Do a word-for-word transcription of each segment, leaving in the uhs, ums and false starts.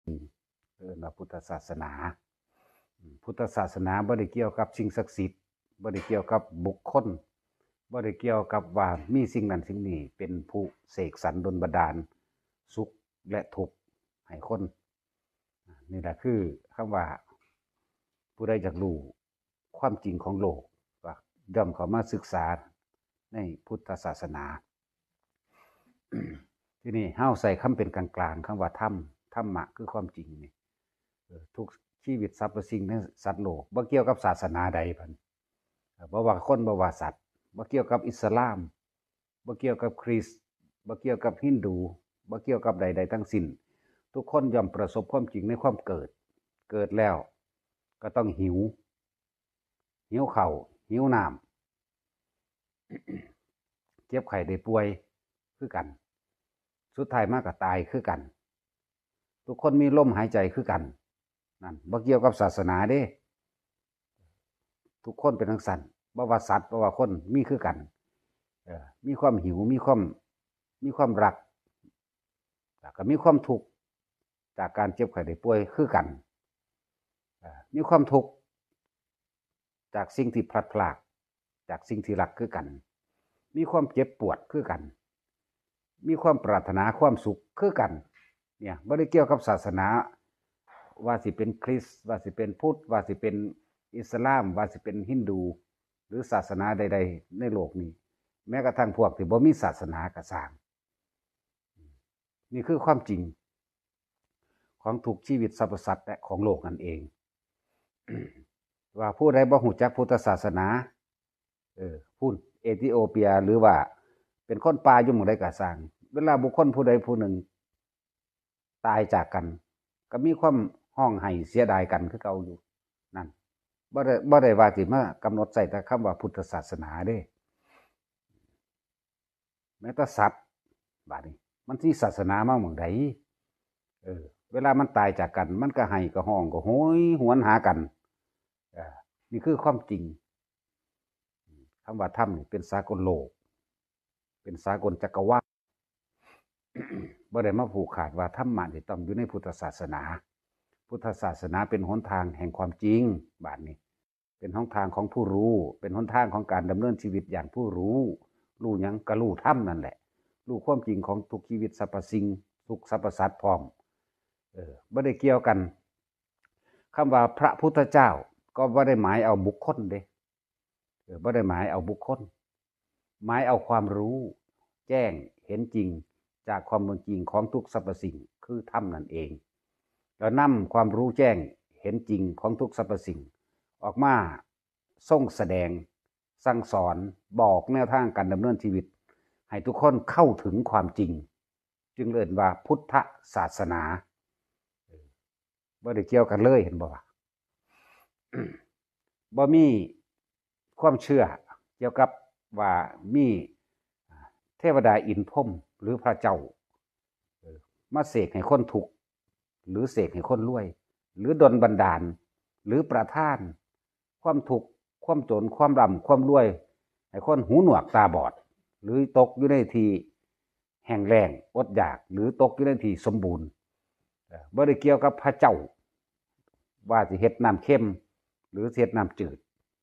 เอิ้นว่าพุทธศาสนา พุทธศาสนาบ่ได้เกี่ยวกับสิ่งศักดิ์สิทธิ์ บ่ได้เกี่ยวกับบุคคล บ่ได้เกี่ยวกับว่ามีสิ่งนั้นสิ่งนี้เป็นผู้เสกสรรดลบันดาลสุขและทุกข์ให้คน นี่แหละคือคำว่า ผู้ใดอยากรู้ความจริงของโลก ก็ย่อมเข้ามาศึกษาในพุทธศาสนา ทีนี้เฮาใส่คำเป็นกลางๆ คำว่าธรรม ธรรมะคือความจริงนี่ เอ่อ ทุกชีวิตสรรพสิ่งในสัตว์โลก บ่เกี่ยวกับศาสนาใดพัน เอ่อ บ่ว่าคน บ่ว่าสัตว์ บ่เกี่ยวกับอิสลาม บ่เกี่ยวกับคริสต์ บ่เกี่ยวกับฮินดู บ่เกี่ยวกับใดๆ ทั้งสิ้น ทุกคนย่อมประสบความจริงในความเกิด เกิดแล้วก็ต้องหิว หิวข้าว หิวน้ำ เจ็บไข้ได้ป่วยคือกัน สุดท้ายมาก็ตายคือกัน ทุกคนมีลมหายใจคือกัน นั่นบ่เกี่ยวกับศาสนาเด้ ทุกคนเป็นจั่งซั้น บ่ว่าสัตว์ บ่ว่าคน มีคือกัน เอ่อ มีความหิว มีความ มีความรัก แล้วก็มีความทุกข์จากการเจ็บไข้ได้ป่วยคือกัน เอ่อ มีความทุกข์จากสิ่งที่พลัดพราก จากสิ่งที่รักคือกัน มีความเจ็บปวดคือกัน มีความปรารถนาความสุขคือกัน เนี่ย บ่ได้เกี่ยวกับศาสนา ว่าสิเป็นคริสต์ ว่าสิเป็นพุทธ ว่าสิเป็นอิสลาม ว่าสิเป็นฮินดู หรือศาสนาใดๆ ในโลกนี้ แม้กระทั่งพวกที่บ่มีศาสนาก็ซ่าง นี่คือความจริงของทุกชีวิตสรรพสัตว์และของโลกนั่นเอง ว่าผู้ใดบ่ฮู้จักพุทธศาสนา เออ พุ้น เอธิโอเปีย หรือว่าเป็นคนป่าอยู่หม่องใดก็ซ่าง เวลาบุคคลผู้ใดผู้หนึ่งตายจากกัน ก็มีความฮ้องไห้เสียดายกันคือเก่าอยู่ นั่น บ่ได้ บ่ได้ว่าสิมากำหนดใส่แต่คำว่าพุทธศาสนาเด้ แม้แต่สัตว์ บาดนี้ มันสิศาสนามาหม่องใด เออ เวลามันตายจากกัน มันก็ไห้ก็ฮ้องก็โหยหวนหากัน เออ นี่คือความจริง คำว่าธรรมนี่เป็นสากลโลก เป็นสากลจักรวาล บ่ได้มาผูกขาดว่าธรรมะนี่ต้องอยู่ในพุทธศาสนา พุทธศาสนาเป็นหนทางแห่งความจริง บาดนี้ เป็นหนทางของผู้รู้ เป็นหนทางของการดำเนินชีวิตอย่างผู้รู้ รู้หยังก็รู้ธรรมนั่นแหละ รู้ความจริงของทุกชีวิตสรรพสิ่ง ทุกสรรพสัตว์พร้อม เออ บ่ได้เกี่ยวกัน คำว่าพระพุทธเจ้าก็บ่ได้หมายเอาบุคคลเด้ เออ บ่ได้หมายเอาบุคคล หมายเอาความรู้แจ้งเห็นจริงจากความเป็นจริงของทุกสรรพสิ่ง คือธรรมนั่นเอง แล้วนำความรู้แจ้งเห็นจริงของทุกสรรพสิ่ง ออกมาทรงแสดง สั่งสอน บอกแนวทางการดำเนินชีวิต ให้ทุกคนเข้าถึงความจริง จึงเอิ้นว่าพุทธศาสนา บ่ได้เกี่ยวกันเลย เห็นบ่วะ บ่มีความเชื่อเกี่ยวกับว่ามีเทวดาอินทร์พรหมหรือพระเจ้า เอ่อ มาเสกให้คนทุกข์ หรือเสกให้คนรวย หรือดลบันดาล หรือประทานความทุกข์ ความจน ความร่ำ ความรวย ให้คนหูหนวกตาบอด หรือตกอยู่ในที่แห้งแล้งอดอยาก หรือตกอยู่ในที่สมบูรณ์ เอ่อ บ่ได้เกี่ยวกับพระเจ้า ว่าสิเฮ็ดน้ำเค็ม หรือสิเฮ็ดน้ำจืด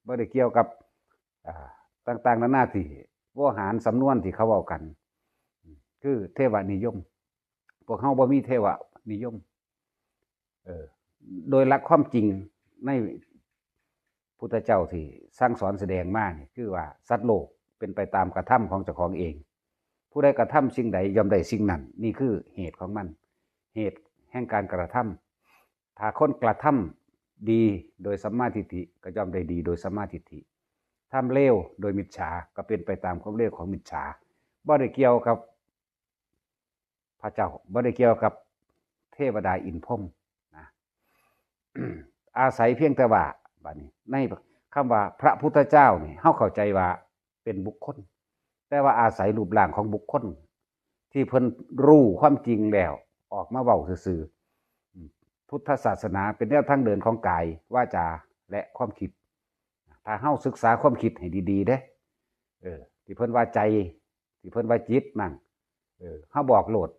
บ่ได้เกี่ยวกับ อ่า ต่างๆ นานาที่โวหารสำนวนที่เขาเว้ากัน คือเทวนิยม พวกเฮาบ่มีเทวนิยม เออ โดยหลักความจริงในพุทธเจ้าที่สั่งสอนแสดงมานี่ คือว่าสัตว์โลกเป็นไปตามกระทำของเจ้าของเอง ผู้ใดกระทำสิ่งใดย่อมได้สิ่งนั้น นี่คือเหตุของมัน เหตุแห่งการกระทำ ถ้าคนกระทำดีโดยสัมมาทิฏฐิ ก็ย่อมได้ดีโดยสัมมาทิฏฐิ ทำเลวโดยมิจฉา ก็เป็นไปตามความเลวของมิจฉา บ่ได้เกี่ยวกับพระเจ้า บ่ได้เกี่ยวกับเทวดาอินทร์พรหมนะ อาศัยเพียงแต่ว่า บัดนี้ ในคำว่าพระพุทธเจ้านี่ เฮาเข้าใจว่าเป็นบุคคล แต่ว่าอาศัยรูปร่างของบุคคล ที่เพิ่นรู้ความจริงแล้วออกมาเว้าซื่อๆ อืม พุทธศาสนาเป็นแนวทางเดินของกาย วาจา และความคิด ถ้าเฮาศึกษาความคิดให้ดีๆ เด้ เออ ที่เพิ่นว่าใจ ที่เพิ่นว่าจิตนั่น เออ เฮาบอกโลด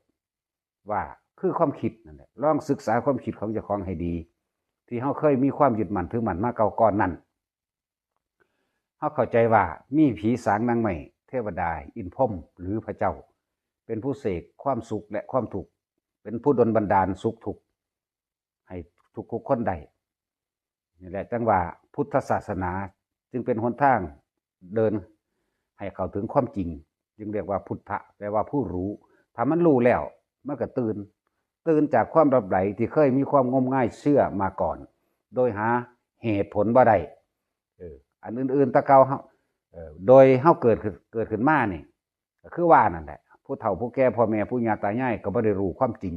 ว่า คือความคิดนั่นแหละ ลองศึกษาความคิดของเจ้าของให้ดี ที่เฮาเคยมีความยึดมั่นถือมั่นมาเก่าก่อนนั่น เฮาเข้าใจว่ามีผีสางนางไม้ เทวดา อินทร์พรหม หรือพระเจ้า เป็นผู้เสกความสุขและความทุกข์ เป็นผู้ดลบันดาลสุขทุกข์ให้ทุกๆคนได้ นี่แหละจั่งว่าพุทธศาสนาจึงเป็นหนทางเดินให้เข้าถึงความจริง จึงเรียกว่าพุทธะ แปลว่าผู้รู้ ถ้ามันรู้แล้ว มันก็ตื่น ตื่นจากความหลับไหลที่เคยมีความงมงายเชื่อมาก่อน โดยหาเหตุผลบ่ได้ เออ อันอื่นๆ แต่เก่าเฮา เออ โดยเฮาเกิดขึ้น เกิดขึ้นมานี่ ก็คือว่านั่นแหละ ผู้เฒ่าผู้แก่ พ่อแม่ปู่ย่าตายายก็บ่ได้รู้ความจริง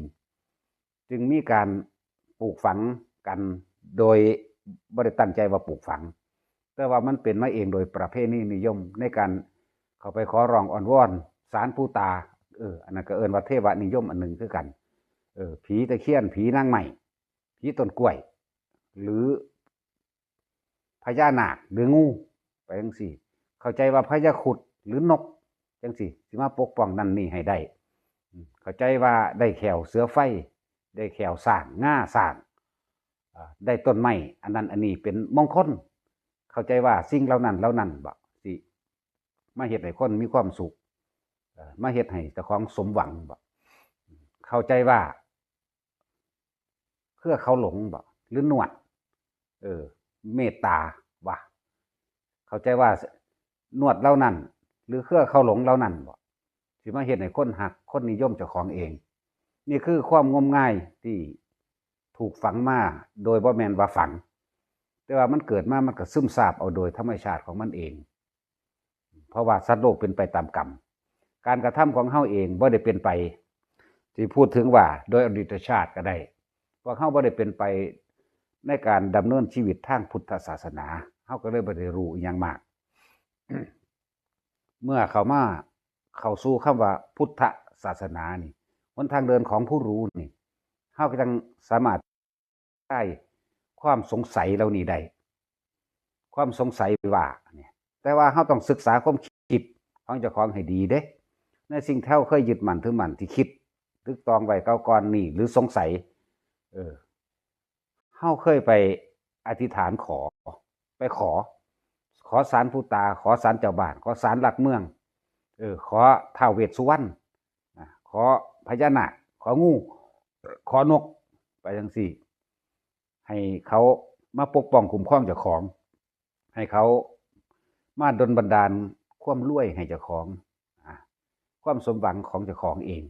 จึงมีการปลูกฝังกันโดยบ่ได้ตั้งใจว่าปลูกฝัง แต่ว่ามันเป็นมาเองโดยประเพณีนิยมในการเข้าไปขอร้องอ้อนวอนศาลปู่ตา เออ อันนั้นก็เอิ้นว่าเทวนิยมอันหนึ่งคือกัน เออ ผีตะเคียน ผีนางไม้ ผีต้นกล้วย หรือพญานาค หรืองู ไปจั่งซี้ เข้าใจว่าพญาครุฑหรือนกจั่งซี้ สิมาปกป้องนั่นนี่ให้ได้ อืม เข้าใจว่าได้แข้วเสือไฟ ได้แข้วช้าง งาช้าง อ่า ได้ต้นไม้ อันนั้นอันนี้เป็นมงคล เข้าใจว่าสิ่งเหล่านั้นเหล่านั้นบ่ สิมาเฮ็ดให้คนมีความสุข เอ่อ มาเฮ็ดให้เจ้าของสมหวังบ่ เข้าใจว่า เครือเขาหลงบ่ หรือหนวด เออ เมตตาบ่ เข้าใจว่านวดเหล่านั้น หรือเครือเขาหลงเหล่านั้นบ่ สิมาเฮ็ดให้คนฮัก คนนิยมเจ้าของเอง นี่คือความงมงายที่ถูกฝังมาโดยบ่แม่นว่าฝัง แต่ว่ามันเกิดมามันก็ซึมซาบเอาโดยธรรมชาติของมันเอง เพราะว่าสัตว์โลกเป็นไปตามกรรม การกระทำของเฮาเองบ่ได้เป็นไป ที่พูดถึงว่าโดยอดีตชาติก็ได้ พวกเฮาบ่ได้เป็นไปในการดำเนินชีวิตทางพุทธศาสนา เฮาก็เลยบ่ได้รู้อิหยังมาก เมื่อเข้ามา เข้าสู่คำว่าพุทธศาสนานี่ หนทางเดินของผู้รู้นี่ เฮาก็จั่งสามารถคลายความสงสัยเหล่านี้ได้ ความสงสัยว่าเนี่ย แต่ว่าเฮาต้องศึกษาความคิดของเจ้าของให้ดีเด้ ในสิ่งที่เฮาเคยยึดมั่นถือมั่นที่คิดตึกตองไว้เก่าก่อนนี่ หรือสงสัย เออ เฮาเคยไปอธิษฐานขอ ไปขอ ขอศาลปู่ตา ขอศาลเจ้าบ้าน ขอศาลหลักเมือง เออ ขอท้าวเวสสุวรรณ อ่ะ ขอพญานาค ของู ขอนก ไปจั่งซี้ ให้เขามาปกป้องคุ้มครองเจ้าของ ให้เขามาดลบันดาลความรวยให้เจ้าของ อ่ะ ความสมหวังของเจ้าของเอง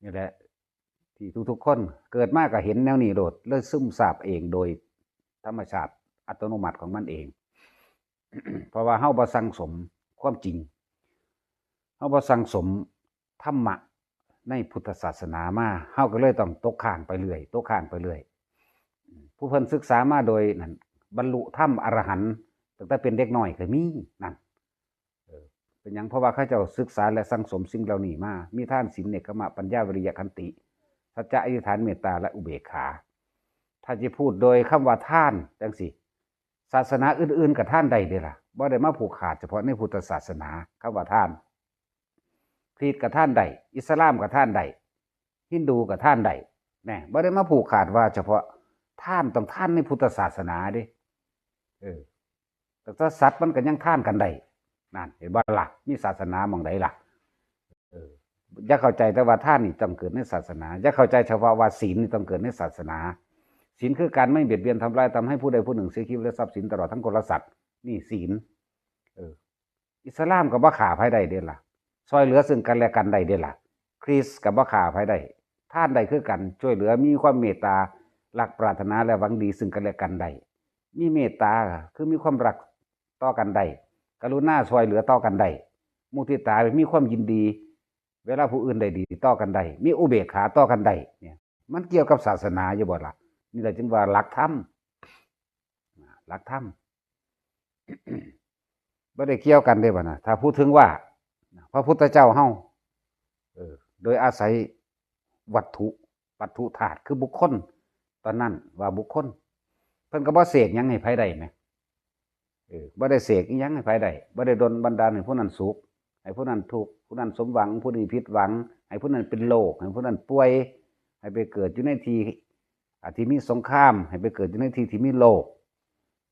นี่แหละ ที่ทุกๆคนเกิดมาก็เห็นแนวนี้โลด เลยซึมซาบเองโดยธรรมชาติอัตโนมัติของมันเอง เพราะว่าเฮาบ่สั่งสมความจริง เฮาบ่สั่งสมธรรมะในพุทธศาสนามา เฮาก็เลยต้องตกค้างไปเรื่อย ตกค้างไปเรื่อย ผู้เพิ่นศึกษามาโดยนั่น บรรลุธรรมอรหันต์ตั้งแต่เป็นเด็กน้อยก็มีนั่น เออ เป็นหยัง เพราะว่าเขาเจ้าศึกษาและสั่งสมสิ่งเหล่านี้มา มีทาน ศีล เนกขัมมะ ปัญญา วิริยะ ขันติ สัจจะ อธิษฐาน เมตตา และอุเบกขา ถ้าจะพูดโดยคำว่าทานจั่งซี้ ศาสนาอื่นๆก็ทานได้เด้ล่ะ บ่ได้มาผูกขาดเฉพาะในพุทธศาสนา คำว่าทาน คริสต์ก็ทานได้ อิสลามก็ทานได้ ฮินดูก็ทานได้ แน่ บ่ได้มาผูกขาดว่าเฉพาะทานต้องทานในพุทธศาสนาเด้ เออ แต่สัตว์มันก็ยังทานกันได้ นั่น เห็นบ่ล่ะ มีศาสนาหม่องใดล่ะ เออ อย่าเข้าใจแต่ว่าทานนี่ต้องเกิดในศาสนา อย่าเข้าใจเฉพาะว่าศีลนี่ต้องเกิดในศาสนา ศีลคือการไม่เบียดเบียนทำร้ายทำให้ผู้ใดผู้หนึ่งเสียชีวิตและทรัพย์สินตลอดทั้งคนและสัตว์ นี่ศีล เออ อิสลามก็บ่ฆ่าไผได้เด้ล่ะ ซอยเหลือซึ่งกันและกันได้เด้ล่ะ คริสต์ก็บ่ฆ่าไผได้ ทานได้คือกัน ช่วยเหลือ มีความเมตตา รักปรารถนาและหวังดีซึ่งกันและกันได้ มีเมตตา คือมีความรักต่อกันได้ กรุณาช่วยเหลือต่อกันได้ มุทิตา มีความยินดี เวลาผู้อื่นได้ดีต่อกันได้ มีอุเบกขาต่อกันได้ เนี่ย มันเกี่ยวกับศาสนาอยู่บ่ล่ะ นี่แหละจึงว่าหลักธรรม หลักธรรม บ่ได้เกี่ยวกันเด้บ่นะ ถ้าพูดถึงว่า พระพุทธเจ้าเฮา เออ โดยอาศัยวัตถุ วัตถุธาตุ คือบุคคล ตอนนั้นว่าบุคคล เพิ่นก็บ่เสกหยังให้ไผได้แหม เออ บ่ได้เสกอิหยังให้ไผได้ บ่ได้ดลบันดาลให้ผู้นั้นสุข ให้ผู้นั้นทุกข์ ผู้นั้นสมหวัง ผู้นี้ผิดหวัง ให้ผู้นั้นเป็นโรค ให้ผู้นั้นป่วย ให้ไปเกิดอยู่ในที่ อ่า ที่มีสงคราม ให้ไปเกิดอยู่ในที่ที่มีโรค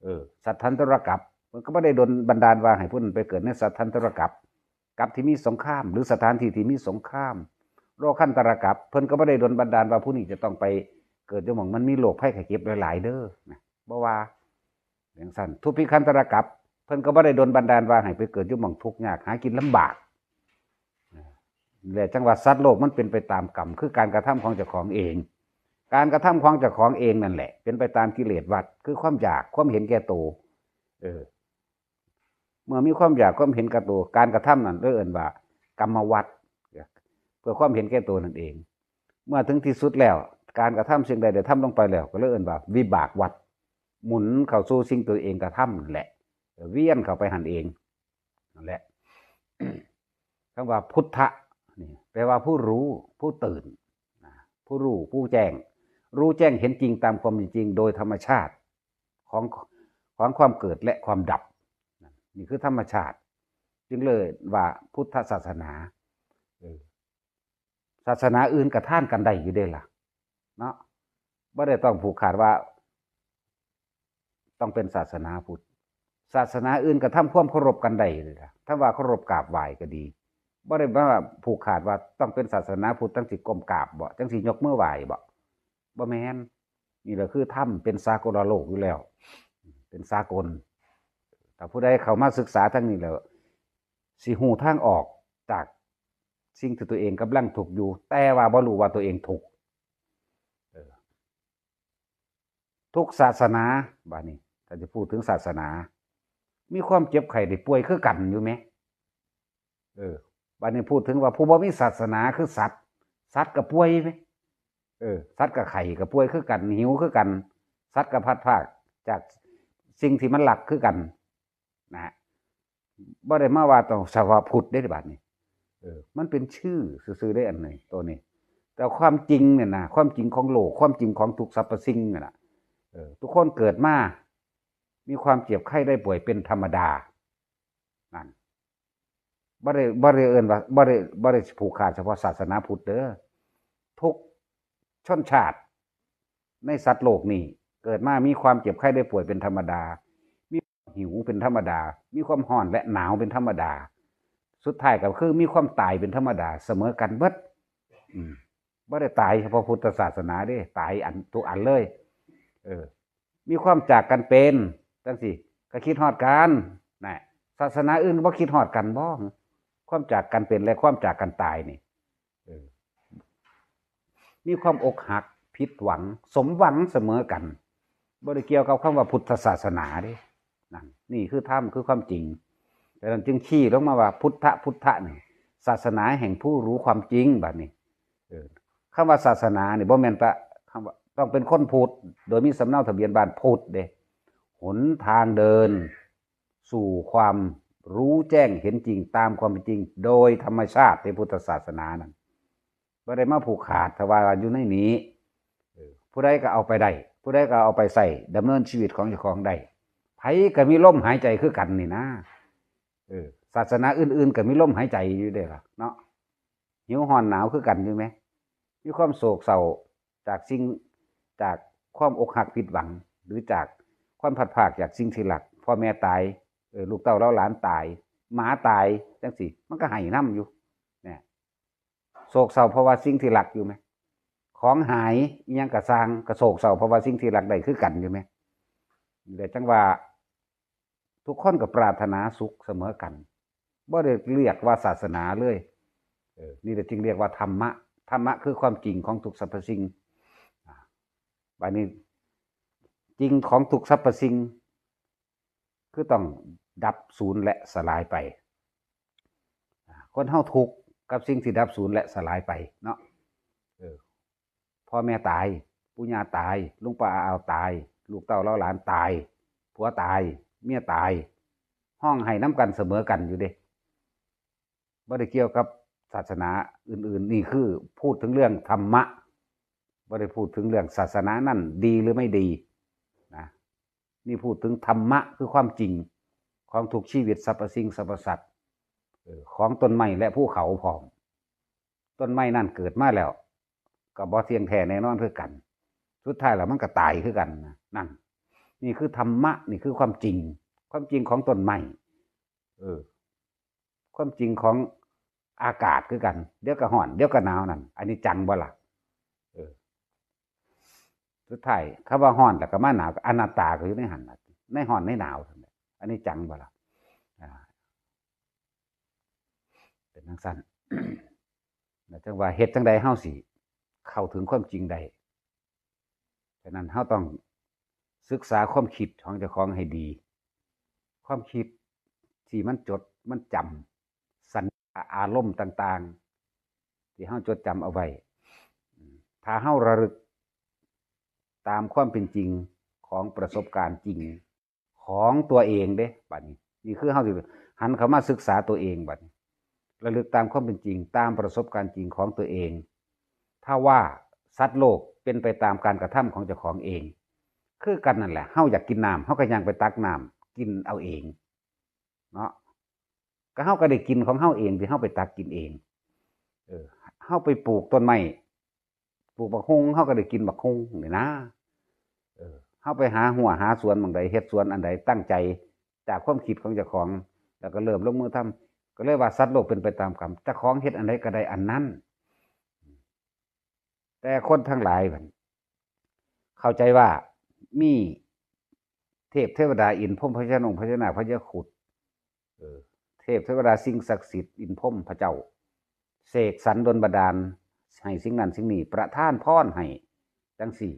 เออ สัตว์ทันตรกัป เพิ่นก็บ่ได้ดลบันดาลว่าให้ผู้นั้นไปเกิดในสัตว์ทันตรกัป กัปที่มีสงคราม หรือสถานที่ที่มีสงคราม โรคันตรกัป เพิ่นก็บ่ได้ดลบันดาลว่าผู้นี้จะต้องไปเกิดอยู่หม่องมันมีโรคภัยไข้เจ็บหลายๆเด้อนะ บ่ว่าจั่งซั่น ทุพพิคันตรกัป เพิ่นก็บ่ได้ดลบันดาลว่าให้ไปเกิดอยู่หม่องทุกข์ยาก หากินลำบาก และจั่งว่าสัตว์โลกมันเป็นไปตามกรรม คือการกระทำของเจ้าของเอง การกระทำของเจ้าของเองนั่นแหละ เป็นไปตามกิเลสวัฏ คือความอยาก ความเห็นแก่ตัว เออ เมื่อมีความอยาก ความเห็นแก่ตัว การกระทำนั่นเลยเอิ้นว่ากรรมวัฏ เพื่อความเห็นแก่ตัวนั่นเอง เมื่อถึงที่สุดแล้ว การกระทำสิ่งใดได้ทำลงไปแล้ว ก็เลยเอิ้นว่าวิบากวัฏ หมุนเข้าสู่สิ่งตัวเองกระทำนั่นแหละ เวียนเข้าไปหั่นเอง นั่นแหละ คำว่าพุทธะนี่แปลว่าผู้รู้ ผู้ตื่นนะ ผู้รู้ ผู้แจ้ง รู้แจ้งเห็นจริงตามความเป็นจริงโดยธรรมชาติของ ของความเกิดและความดับ นี่คือธรรมชาติ จึงเลยว่าพุทธศาสนา เออ ศาสนาอื่นก็ทานกันได้อยู่เด้ล่ะ เนาะ บ่ได้ต้องผูกขาดว่า ต้องเป็นศาสนาพุทธ ศาสนาอื่นก็ทำความเคารพกันได้เลยล่ะ ถ้าว่าเคารพกราบไหว้ก็ดี บ่ได้ว่าผูกขาดว่าต้องเป็นศาสนาพุทธจั่งสิก้มกราบบ่ จั่งสิยกมือไหว้บ่ บ่แม่น นี่แหละคือธรรมเป็นสากลโลกอยู่แล้ว เป็นสากล ถ้าผู้ใดเข้ามาศึกษาทางนี้แล้ว สิฮู้ทางออกจากสิ่งที่ตัวเองกำลังทุกข์อยู่ แต่ว่าบ่รู้ว่าตัวเองทุกข์ เออ ทุกศาสนา บาดนี้ ถ้าจะพูดถึงศาสนา มีความเจ็บไข้ได้ป่วยคือกันอยู่แหม เออ บาดนี้พูดถึงว่าผู้บ่มีศาสนาคือสัตว์ สัตว์ก็ป่วยแหม เออ สัตว์ก็ไข้ก็ป่วยคือกัน หิวคือกัน สัตว์ก็พลัดพรากจากสิ่งที่มันรักคือกัน นะฮะ บ่ได้มาว่าต้องเฉพาะพุทธเด้ บาดนี้ เออ มันเป็นชื่อซื่อๆเด้ อันนี้ ตัวนี้ แต่ความจริงเนี่ยนะ ความจริงของโลก ความจริงของทุกสรรพสิ่งนั่นน่ะ เออ ทุกคนเกิดมา มีความเจ็บไข้ได้ป่วยเป็นธรรมดา นั่น บ่ได้ บ่ได้เอิ้นว่า บ่ได้ บ่ได้ผูกขาดเฉพาะศาสนาพุทธเด้อ ทุกชนชาติ ในสัตว์โลกนี่ เกิดมามีความเจ็บไข้ได้ป่วยเป็นธรรมดา มีความหิวเป็นธรรมดา มีความร้อนและหนาวเป็นธรรมดา สุดท้ายก็คือมีความตายเป็นธรรมดา เสมอกันเบิด อืม บ่ได้ตายเฉพาะพุทธศาสนาเด้ ตายอัน ทุกอันเลย เออ มีความจากกันเป็น จั่งซี้ ก็คิดฮอดกัน นะ ศาสนาอื่นบ่คิดฮอดกันบ่ ความจากกันเป็นและความจากกันตายนี่ เออ มีความอกหัก ผิดหวัง สมหวังเสมอกัน บ่ได้เกี่ยวกับคำว่าพุทธศาสนาเด้ นั่น นี่คือธรรม คือความจริง ดังนั้นจึงชี้ลงมาว่าพุทธะ พุทธะนี่ ศาสนาแห่งผู้รู้ความจริง บาดนี้ เออ คำว่าศาสนานี่บ่แม่นแต่คำว่าต้องเป็นคนพุทธ โดยมีสำเนาทะเบียนบ้านพุทธเด้ หนทางเดิน สู่ความรู้แจ้งเห็นจริงตามความเป็นจริง โดยธรรมชาติในพุทธศาสนานั่น บ่ได้มาผูกขาด ถ้าว่าอยู่ในนี้ เออ ผู้ใดก็เอาไปได้ ผู้ใดก็เอาไปใช้ดำเนินชีวิตของเจ้าของได้ ไผก็มีลมหายใจคือกันนี่นะ เออ ศาสนาอื่นๆก็มีลมหายใจอยู่เด้ล่ะเนาะ หิวร้อนหนาวคือกันอยู่แหม มีความโศกเศร้าจากสิ่ง จากความอกหักผิดหวัง หรือจากความพลัดพรากจากสิ่งที่รัก พ่อแม่ตาย เออ ลูกเต้าเหล่าหลานตาย หมาตาย จั่งซี้ มันก็ไห้นำอยู่ เนี่ย โศกเศร้าเพราะว่าสิ่งที่รักอยู่แหม ของหาย อิหยังก็ซ่าง ก็โศกเศร้าเพราะว่าสิ่งที่รักได้คือกันอยู่แหม แต่จั่งว่า ทุกคนก็ปรารถนาสุขเสมอกัน บ่ได้เรียกว่าศาสนาเลย เออ นี่แหละจึงเรียกว่าธรรมะ ธรรมะคือความจริงของทุกสรรพสิ่ง อ่า บาดนี้ จริงของทุกสรรพสิ่ง คือต้องดับสูญและสลายไป อ่า คนเฮาทุกข์กับสิ่งที่ดับสูญและสลายไปเนาะ เออ พ่อแม่ตาย ปู่ย่าตาย ลุงป้าอาอาวตาย ลูกเต้าเหล่าหลานตาย ผัวตาย เมียตาย ฮ้องไห้นำกันเสมอกันอยู่เด้ บ่ได้เกี่ยวกับศาสนาอื่นๆ นี่คือพูดถึงเรื่องธรรมะ บ่ได้พูดถึงเรื่องศาสนานั่นดีหรือไม่ดีนะ นี่พูดถึงธรรมะคือความจริงของทุกชีวิตสรรพสิ่งสรรพสัตว์ เออ ของต้นไม้และภูเขาพร้อม ต้นไม้นั่นเกิดมาแล้ว ก็บ่เที่ยงแท้แน่นอนคือกัน สุดท้ายแล้วมันก็ตายคือกันนะ นั่น นี่คือธรรมะ นี่คือความจริง ความจริงของต้นไม้ เออ ความจริงของอากาศคือกัน เดี๋ยวก็ร้อน เดี๋ยวก็หนาวนั่น อันนี้จังบ่ล่ะ เออ สุดท้าย คำว่าร้อนแล้วก็มาหนาว อนัตตาก็อยู่ในหั้นล่ะ ในร้อนในหนาวนั่นแหละ อันนี้จังบ่ล่ะ อ่า เป็นจั่งซั้น แล้วจั่งว่าเฮ็ดจั่งใดเฮาสิเข้าถึงความจริงได้ ฉะนั้นเฮาต้องศึกษาความคิดของเจ้าของให้ดี ความคิดที่มันจด มันจำ สัญญา อารมณ์ต่างๆ ที่เฮาจดจำเอาไว้ ถ้าเฮาระลึกตามความเป็นจริงของประสบการณ์จริงของตัวเองเด้ บัดนี้ นี่คือเฮาสิหันเข้ามาศึกษาตัวเองบัดนี้ ระลึกตามความเป็นจริง ตามประสบการณ์จริงของตัวเอง ถ้าว่าสัตว์โลกเป็นไปตามการกระทำของเจ้าของเอง คือกันนั่นแหละ เฮาอยากกินน้ำ เฮาก็ย่างไปตักน้ำกินเอาเอง เนาะ ก็เฮาก็ได้กินของเฮาเองที่เฮาไปตักกินเอง เออ เฮาไปปลูกต้นไม้ ปลูกบักฮุ่ง เฮาก็ได้กินบักฮุ่งนี่นะ เออ เฮาไปหาฮั้วหาสวนหม่องใด เฮ็ดสวนอันใด ตั้งใจจากความคิดของเจ้าของ แล้วก็เริ่มลงมือทำ ก็เลยว่าสัตว์โลกเป็นไปตามกรรม เจ้าของเฮ็ดอันใดก็ได้อันนั้น แต่คนทั้งหลายบัดเข้าใจว่ามีเทพเทวดาอินทร์พรหมพญานาคพญานาคพญาครุฑ เออ เทพเทวดาสิ่งศักดิ์สิทธิ์อินทร์พรหมพระเจ้า เสกสรรดลบันดาลให้สิ่งนั้นสิ่งนี้ ประทานพรให้จั่งซี้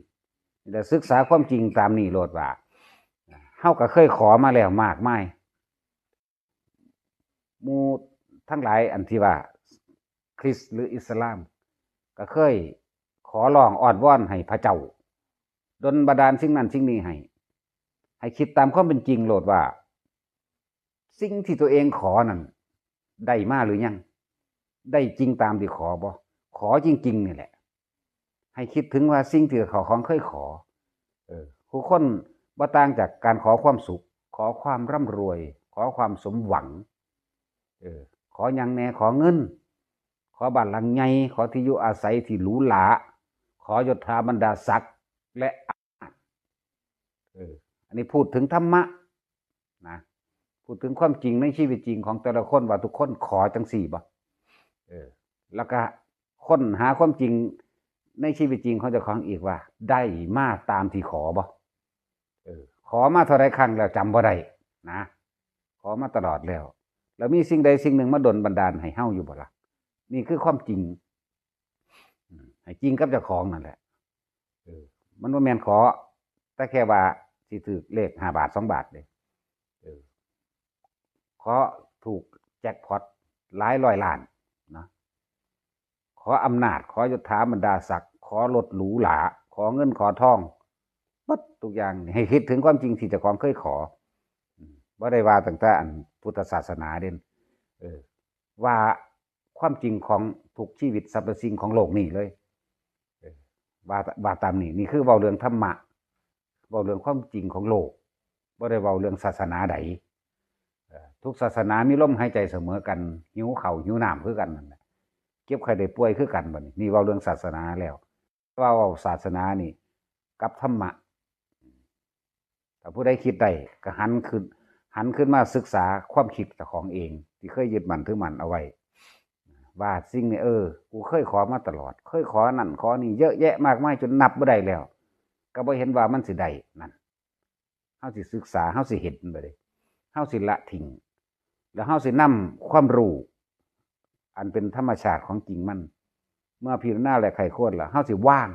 แต่ศึกษาความจริงตามนี้โลดว่า เฮาก็เคยขอมาแล้วมากมาย หมู่ทั้งหลายอันที่ว่าคริสต์หรืออิสลาม ก็เคยขอร้องอ้อนวอนให้พระเจ้า ดลบันดาลสิ่งนั้นสิ่งนี้ให้ ให้คิดตามความเป็นจริงโลดว่า สิ่งที่ตัวเองขอนั่น ได้มาหรือยัง ได้จริงตามที่ขอบ่ ขอจริงๆ นี่แหละ ให้คิดถึงว่าสิ่งที่เจ้าของเคยขอ เออ ผู้คนบ่ต่างจากการขอความสุข ขอความร่ำรวย ขอความสมหวัง เออ ขอหยังแหน่ ขอเงิน ขอบ้านหลังใหญ่ ขอที่อยู่อาศัยที่หรูหรา ขอยศถาบรรดาศักดิ์ และอำนาจ เออ อันนี้พูดถึงธรรมะนะ พูดถึงความจริงในชีวิตจริงของแต่ละคนว่าทุกคนขอจั่งซี้บ่ เออ แล้วก็ค้นหาความจริงในชีวิตจริงของเจ้าของอีกว่า ได้มาตามที่ขอบ่ เออ ขอมาเท่าใดครั้งแล้วจำบ่ได้นะ ขอมาตลอดแล้ว แล้วมีสิ่งใดสิ่งหนึ่งมาดลบันดาลให้เฮาอยู่บ่ล่ะ นี่คือความจริง อืม ให้จริงกับเจ้าของนั่นแหละ เออ มันบ่แม่นขอ แต่แค่ว่าสิถืกเลขห้าบาทสองบาทเด้ เออ ขอถูกแจ็คพอตหลายร้อยล้านนะ ขออำนาจ ขอยศถาบรรดาศักดิ์ ขอรถหรูหรา ขอเงินขอทอง เบิดทุกอย่าง ให้คิดถึงความจริงที่เจ้าของเคยขอ อืม บ่ได้ว่าตั้งแต่อันพุทธศาสนาเด้ เออ ว่าความจริงของทุกชีวิตสรรพสิ่งของโลกนี้เลย เออ ว่า ว่าตามนี้ นี่คือเว้าเรื่องธรรมะ เว้าเรื่องความจริงของโลก บ่ได้เว้าเรื่องศาสนาใด เอ่อ ทุกศาสนามีลมหายใจเสมอกัน หิวข้าวหิวน้ำคือกันนั่นแหละ เจ็บไข้ได้ป่วยคือกันบัดนี้ นี่เว้าเรื่องศาสนาแล้ว เว้าศาสนานี่กับธรรมะ ถ้าผู้ใดคิดได้ก็หันขึ้น หันขึ้นมาศึกษาความคิดเจ้าของเอง ที่เคยยึดมั่นถือมั่นเอาไว้ ว่าสิ่งนี้ เออ กูเคยขอมาตลอด เคยขอนั่นขอนี่เยอะแยะมากมายจนนับบ่ได้แล้ว ก็บ่เห็นว่ามันสิได้นั่น เฮาสิศึกษา เฮาสิเห็นบ่เด้ เฮาสิละทิ้ง แล้วเฮาสินำความรู้อันเป็นธรรมชาติของจริงมัน เมื่อพิจารณาและไขควรแล้ว เฮาสิวาง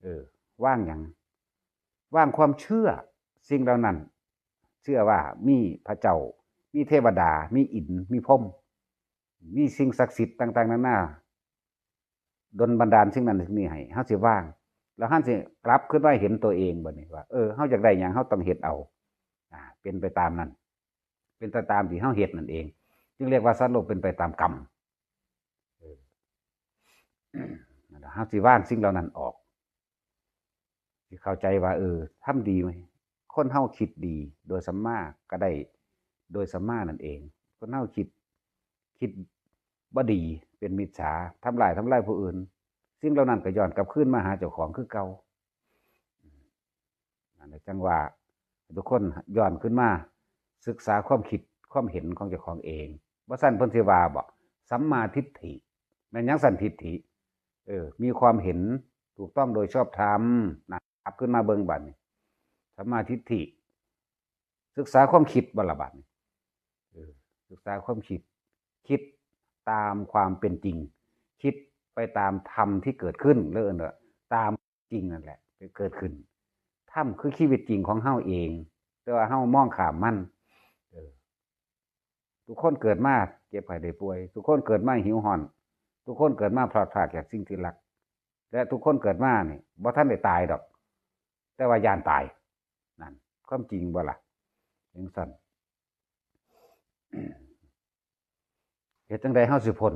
เออ วางหยัง วางความเชื่อสิ่งเหล่านั้น เชื่อว่ามีพระเจ้า มีเทวดา มีอินทร์ มีพรหม มีสิ่งศักดิ์สิทธิ์ต่างๆ นานา ดลบันดาลสิ่งนั้นสิ่งนี้ให้ เฮาสิวาง แล้วเฮาสิกลับขึ้นมาเห็นตัวเองบัดนี้ว่า เออ เฮาอยากได้หยัง เฮาต้องเฮ็ดเอา อ่า เป็นไปตามนั้น เป็นไปตามที่เฮาเฮ็ดนั่นเอง จึงเรียกว่าสัตว์โลกเป็นไปตามกรรม เออ นั่นล่ะ เฮาสิวางสิ่งเหล่านั้นออก สิเข้าใจว่า เออ ทำดีไหม คนเฮาคิดดีโดยสัมมาก็ได้โดยสัมมานั่นเอง คนเฮาคิด คิดบ่ดีเป็นมิจฉา ทำร้าย ทำลายผู้อื่น สิ่งเหล่านั้นก็ย้อนกลับคืนมาหาเจ้าของคือเก่า นั่นแหละจั่งว่าทุกคนย้อนขึ้นมาศึกษาความคิดความเห็นของเจ้าของเอง บ่ซั้นเพิ่นสิว่าบ่ สัมมาทิฏฐิ แม่นหยังซั้นทิฏฐิ เออ มีความเห็นถูกต้องโดยชอบธรรมนะ กลับขึ้นมาเบิ่งบัดนี้ สัมมาทิฏฐิ ศึกษาความคิดบ่ล่ะบัดนี้ เออ ศึกษาความคิด คิดตามความเป็นจริง คิดไปตามธรรมที่เกิดขึ้น หรือเอิ้นว่าตามจริงนั่นแหละ ที่เกิดขึ้น ธรรมคือชีวิตจริงของเฮาเอง แต่ว่าเฮามองข้ามมัน เออ ทุกคนเกิดมาเจ็บไข้ได้ป่วย ทุกคนเกิดมาหิวฮ้อน ทุกคนเกิดมาพลัดพรากจากสิ่งที่รัก และทุกคนเกิดมานี่บ่ทันได้ตายดอก แต่ว่าย้านตาย นั่น ความจริงบ่ล่ะ จั่งซั้น เฮ็ดจั่งใดเฮาสิพ้น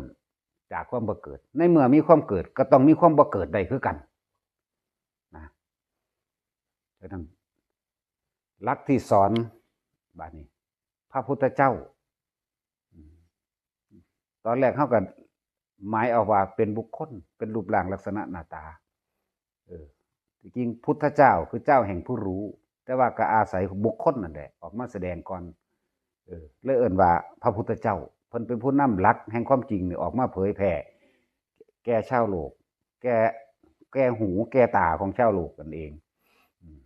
จากความบ่เกิด ในเมื่อมีความเกิดก็ต้องมีความบ่เกิดได้คือกัน นะ ฉะนั้น หลักที่สอน บัดนี้ พระพุทธเจ้า ตอนแรกเฮาก็หมายเอาว่าเป็นบุคคล เป็นรูปร่างลักษณะหน้าตา เออ ที่จริงพุทธเจ้าคือเจ้าแห่งผู้รู้ แต่ว่าก็อาศัยบุคคลนั่นแหละ ออกมาแสดงก่อน เออ เลยเอิ้นว่าพระพุทธเจ้า เพิ่นเป็นผู้นำหลักแห่งความจริงนี่ออกมาเผยแผ่ แก่ชาวโลก แก่ แก่หูแก่ตาของชาวโลกนั่นเอง อืม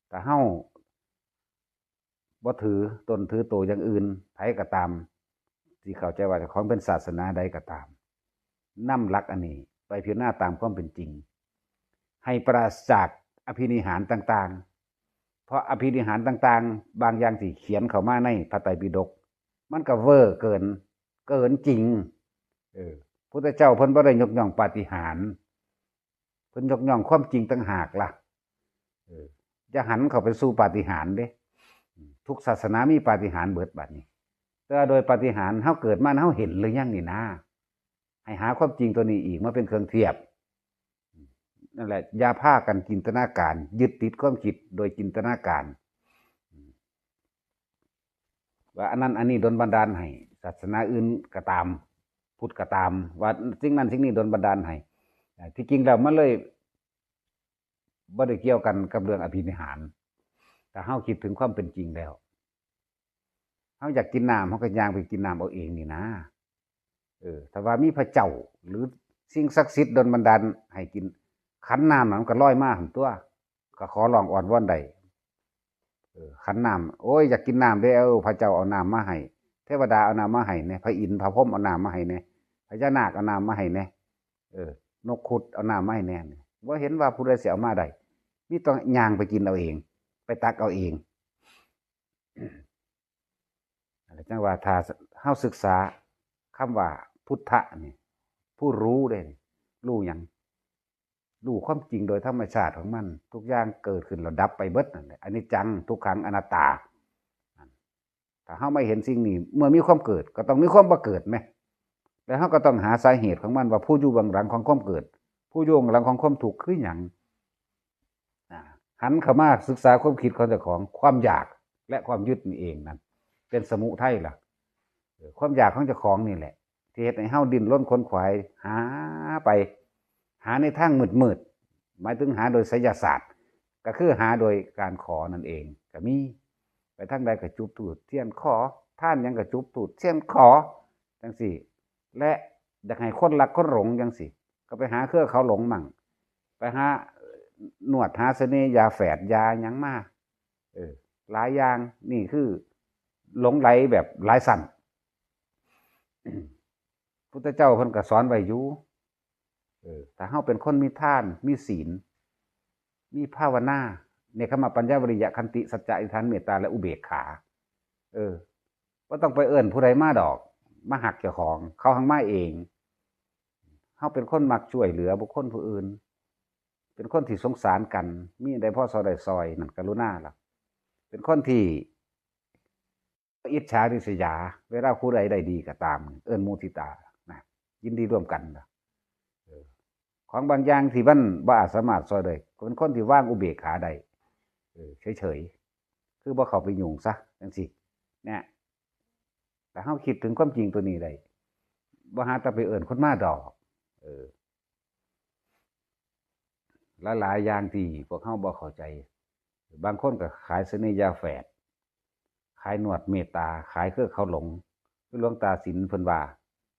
ถ้าเฮาบ่ถือตนถือโตอย่างอื่น ไผก็ตาม ที่เข้าใจว่าเจ้าของเป็นศาสนาใดก็ตาม นำหลักอันนี้ไปพิจารณาตามความเป็นจริง ให้ปราศจากอภินิหารต่างๆ เพราะอภินิหารต่างๆ บางอย่างที่เขียนเข้ามาในพระไตรปิฎก มันก็เวอร์เกิน เกินจริง เออ พุทธเจ้าเพิ่นบ่ได้ยกย่องปาฏิหาริย์ เพิ่นยกย่องความจริงต่างหากล่ะ เออ อย่าหันเข้าไปสู่ปาฏิหาริย์เด้ ทุกศาสนามีปาฏิหาริย์เบิดบัดนี้ แต่ว่าโดยปาฏิหาริย์เฮาเกิดมาเฮาเห็นหรือยังนี่นะ ให้หาความจริงตัวนี้อีกมาเป็นเครื่องเทียบ นั่นแหละ อย่าพากันจินตนาการ ยึดติดความคิดโดยจินตนาการ ว่าอันนั้นอันนี้ดลบันดาลให้ ศาสนาอื่นก็ตาม พุทธก็ตาม ว่าสิ่งนั้นสิ่งนี้ดลบันดาลให้ อ่า ที่จริงแล้วมันเลยบ่ได้เกี่ยวกันกับเรื่องอภินิหาร ถ้าเฮาคิดถึงความเป็นจริงแล้ว เฮาอยากกินน้ำเฮาก็ย่างไปกินน้ำเอาเองนี่นะ เออ ถ้าว่ามีพระเจ้าหรือสิ่งศักดิ์สิทธิ์ดลบันดาลให้กิน ขันน้ำน่ะมันก็ลอยมาหั่นตั๊ว ก็ขอร้องอ้อนวอนได้ เออ ขันน้ำ โอ้ย อยากกินน้ำเด้ เออ พระเจ้าเอาน้ำมาให้ เทวดาเอาน้ำมาให้แหน่ พระอินทร์พระพรหมเอาน้ำมาให้แหน่ พญานาคเอาน้ำมาให้แหน่ เออ นกครุฑเอาน้ำมาให้แหน่ บ่เห็นว่าผู้ใดสิเอามาได้ มีต้องย่างไปกินเอาเอง ไปตักเอาเอง นั่นแหละจั่งว่าถ้าเฮาศึกษาคำว่าพุทธะนี่ ผู้รู้เด้ รู้หยัง รู้ความจริงโดยธรรมชาติของมัน ทุกอย่างเกิดขึ้นแล้วดับไปเบิดนั่นแหละ อนิจจัง ทุกขัง อนัตตา ถ้าเฮามาเห็นสิ่งนี้ เมื่อมีความเกิดก็ต้องมีความบ่เกิดแหม แล้วเฮาก็ต้องหาสาเหตุของมันว่าผู้อยู่เบื้องหลังของความเกิด ผู้อยู่เบื้องหลังของความทุกข์คือหยัง อ่า หันเข้ามาศึกษาความคิดของเจ้าของ ความอยากและความยึดนี่เองนั่น เป็นสมุทัยล่ะ เออ ความอยากของเจ้าของนี่แหละ ที่เฮ็ดให้เฮาดิ้นรนขวนขวาย หาไป หาในทางมืดๆ หมายถึงหาโดยไสยศาสตร์ ก็คือหาโดยการขอนั่นเอง ก็มี ไปทางใดก็จุบธูปเทียนขอ ทานหยังก็จุบธูปเทียนขอ จั่งซี้ และอยากให้คนรักคนหลงจั่งซี้ ก็ไปหาเครือเขาหลงมั่ง ไปหา เอ่อ นวดหาเสน่ห์ยาแฝดยาหยังมา เออ หลายอย่าง นี่คือหลงไหลแบบหลายชั้น พุทธเจ้าเพิ่นก็สอนไว้อยู่ เออ ถ้าเฮาเป็นคนมีทาน มีศีล มีภาวนา เนกขัมมะ ปัญญา วิริยะ ขันติ สัจจะ อธิษฐาน เมตตา และอุเบกขา เออ บ่ต้องไปเอิ้นผู้ใดมาดอก มาฮักเจ้าของ เขาหังมาเอง เฮาเป็นคนมักช่วยเหลือบุคคลผู้อื่น เป็นคนที่สงสารกัน มีอันใดพอซอยได้ซอย นั่นกรุณาล่ะ เป็นคนที่ อิจฉาริษยา เวลาผู้ใดได้ดีก็ตาม เอิ้นมุทิตานะ ยินดีร่วมกันนะ เออ ของบางอย่างที่มันบ่อาจสามารถซอยได้ เป็นคนที่วางอุเบกขาได้ เออ เฉยๆ คือบ่เข้าไปยุ่งซะ จั่งซี้ เนี่ย แต่เฮาคิดถึงความจริงตัวนี้ได้ บ่หาแต่ไปเอิ้นคนมาดอก เออ หลายๆอย่างที่พวกเฮาบ่เข้าใจ บางคนก็ขายเสน่ห์ยาแฝด ขายนวดเมตตา ขายเครือเขาหลง คือหลวงตาสินเพิ่นว่า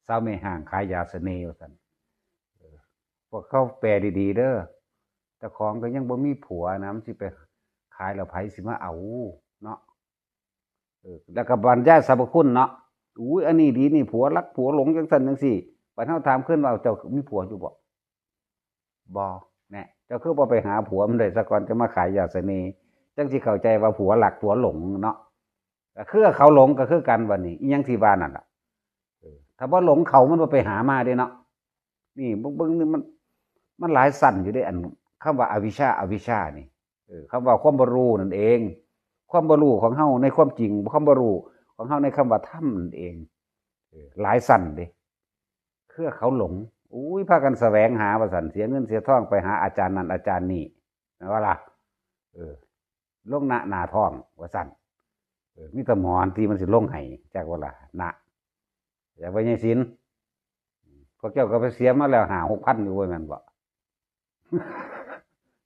สาวแม่ฮ้างขายยาเสน่ห์ว่าซั่น เออ พวกเขาแปลดีๆเด้อ เจ้าของก็ยังบ่มีผัวนะ มันสิไปขายแล้วไผสิมาเอาเนาะ เออ แล้วก็บรรยายสรรพคุณเนาะ อุ้ย อันนี้ดีนี่ ผัวรักผัวหลงจังซั่นจังซี่ บัดเฮาถามคืนว่า เจ้ามีผัวอยู่บ่ บ่ แน่ เจ้าคือบ่ไปหาผัวมันได้ซะก่อน จะมาขายยาเสน่ห์ จังสิเข้าใจว่าผัวรักผัวหลงเนาะ ก็คือเขาหลงก็คือกัน บัดนี้ อีหยังที่ว่านั่นล่ะ เออ ถ้าบ่หลงเขามันบ่ไปหามาเด้เนาะ นี่เบิ่ง เบิ่งนี่มัน มันหลายชั้นอยู่เด้ อันคำว่าอวิชชา อวิชชานี่ เออ คำว่าความบ่รู้นั่นเอง ความบ่รู้ของเฮาในความจริง ความบ่รู้ของเฮาในคำว่าธรรมนั่นเอง เออ หลายชั้นเด้ เครือเขาหลง อุ้ย พากันแสวงหาว่าซั่น เสียเงินเสียทองไปหาอาจารย์นั่นอาจารย์นี่ แม่นบ่ล่ะ เออ ลงหน้าหน้าท้องว่าซั่น เออ มีแต่หมอที่มันสิลงให้ จักว่าล่ะ นะ อยากไปใหญ่ศิลป์ พวกเจ้าก็ไปเสียมาแล้วห้าหกพันอยู่ว่าแม่นบ่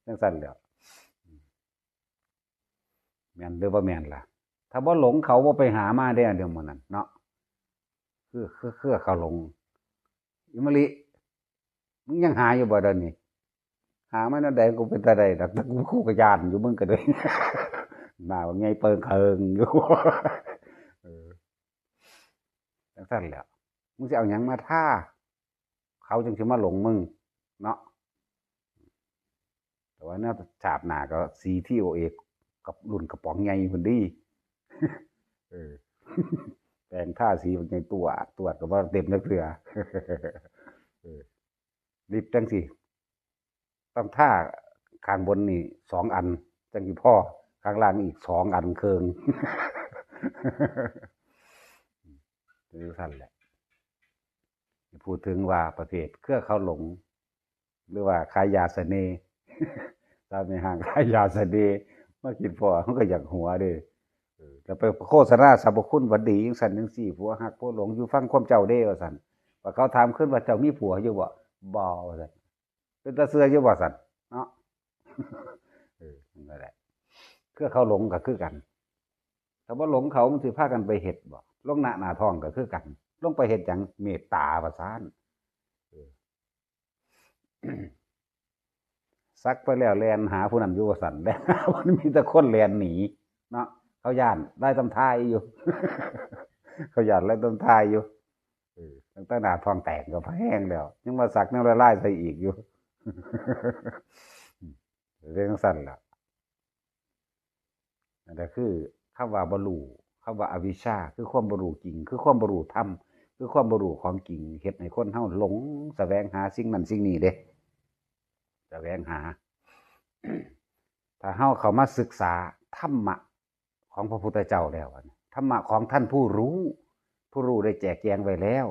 จังซั่นแหล้ว แม่นหรือบ่แม่นล่ะ ถ้าบ่หลงเขาบ่ไปหามาเด้ เดี๋ยวมื้อนั้นเนาะ คือ คือ คือเขาหลง อิมมะลิ มึงยังหาอยู่บ่เดี๋ยวนี้ หามาแนวใดกูเป็นตาใดดอก แต่กู กูก็ย้านอยู่ มึงก็เลย หน้าบักใหญ่เปิงเคิงอยู่ เออ จังซั่นแหล้ว มึงสิเอาหยังมาทา เขาจังสิมาหลงมึงเนาะ แต่ว่าแนวชาติหน้าก็สีที่โอเอ กับรุ่นกระป๋องใหญ่พุ่นดี เออ แปรงทาสีบักใหญ่ตวดตวดก็บ่เต็มจักเทื่อ เออ ลิปจังสิ ต้องทาข้างบนนี่สองอัน จังสิพอ ข้างล่างอีกสองอันเคิง คือซั่นแหละ พูดถึงว่าประเภทเครือเขาหลง หรือว่าขายยาเสน่ห์ สาวแม่ฮ้างขายยาเสน่ห์ มาคิดพ้อมันก็อยากหัวเด้ เออ แล้วไปโฆษณาสรรพคุณว่าดีจังซั่นจังซี่ ผัวฮักผัวหลง อยู่ฟังความเจ้าเด้ว่าซั่น ว่าเขาถามขึ้นว่า เจ้ามีผัวอยู่บ่ บ่ว่าซั่น เป็นตาเชื่ออยู่บ่ซั่นเนาะ เออ นั่นแหละ เครือเขาหลงก็คือกัน ถ้าบ่หลงเขามันสิพากันไปเฮ็ดบ่ ลงหน้าหน้าท้องก็คือกัน ลงไปเฮ็ดหยัง เมตตาว่าซั่น เออ สักไปแล้วแล่นหาผู้นั้นอยู่ว่าซั่น แล่นหาผู้นี้ มีแต่คนแล่นหนีเนาะ เขาย้านลายตำทายอยู่ เขาย้านลายตำทายอยู่ เออ ตั้งแต่หน้าท้องแตกก็พอแฮงแล้ว ยังมาสักแนวลายๆใส่อีกอยู่ เรื่องสั้นล่ะ นั่นก็คือคำว่าบ่รู้ คำว่าอวิชชา คือความบ่รู้จริง คือความบ่รู้ธรรม คือความบ่รู้ของจริง เฮ็ดให้คนเฮาหลงแสวงหาสิ่งนั้นสิ่งนี้เด้ แสวงหา ถ้าเฮาเข้ามาศึกษาธรรมะของพระพุทธเจ้าแล้ว ธรรมะของท่านผู้รู้ ผู้รู้ได้แจกแจงไว้แล้ว